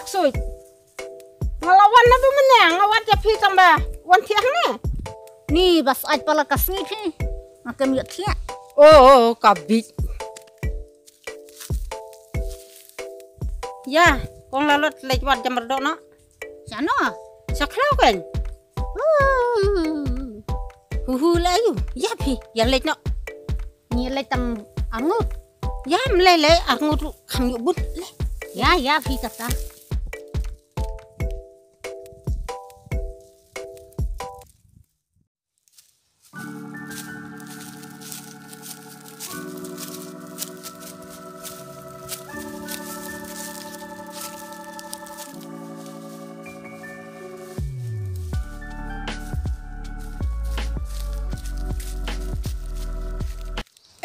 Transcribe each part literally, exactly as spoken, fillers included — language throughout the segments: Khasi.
Sui. Nga la wan na ba mynne, nga wan ïa phi tang ba wan thiah ne. Ni bas ai pala ka sngi phi. Nga kem ïa thiah. Oh, oh, ka bit. Ya, kong la lot leit wat jam rdok no. Sano? Sa khlo kan. Hu hu la yu. Ya phi, ya leit no. Ni leit tang arngut. Ya mlei lei arngut ru kham yu but le. Ya, ya phi kata.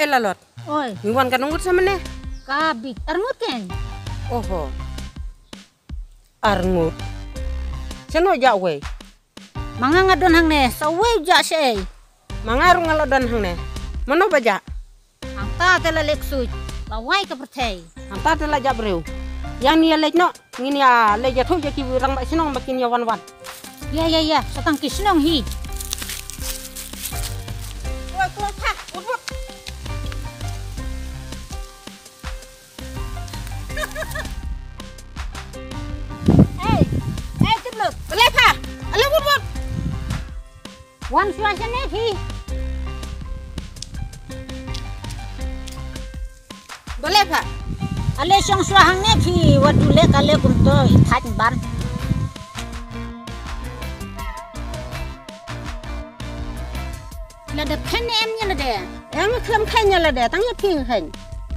Eh, Lalot. Oi. Ngi wan ka ngut sa mane? Ka bit arngut ken. Oho. Arngut. Seno ja wei. Ma nga nga don hangne, sa wei ja sei. Ma nga ru nga la don hangne. Mano ba ja? Hangta te la lek suit. La wai ka perthei. Hangta te la ja breu. Yang ni ya lek no. Ngin ïa leit ïathuh ïa ki rangbah shnong ba kin ïa wan wan. Ïa, ïa, ïa, sa tang ki shnong hi. Woi, klong pha, wut wut. Ei, ei, Timlut, ale pha, ale wut wut. Wan shuwa shane phi. Balei pha? Ale shong shuwa hangne phi, wat du leh kale kumto i thait ban. Lada khein em ïa lade. Em khlem khein ïa lade, tang ïa phi khein.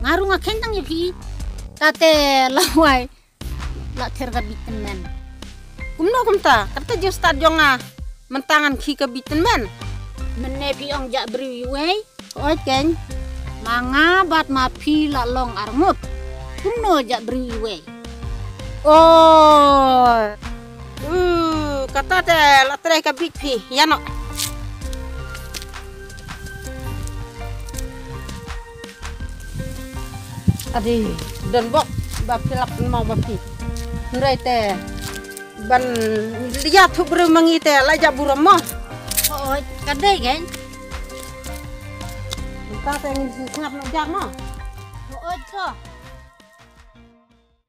Nga ru nga khein tang ïa phi. Kate lawai. La ther ka bit tymmen. Kumno kumta, kata ju start jong nga. Mynta ngan khi ka bit tymmen. Mynne phi ong ja briew iwei. Oi keng. Ma nga bad ma phi la long arngut. Kumno ja briew iwei. Oh. Uh, kata te la trei ka bit phi. Ya no. Adi, don bok ba phi lap mau ba phi. Hynrei te ban ïathuh briew ma ngi te la ja burom mo. Oi, ka dei gen. Ka te ngin sngap no jak mo. Oi, to.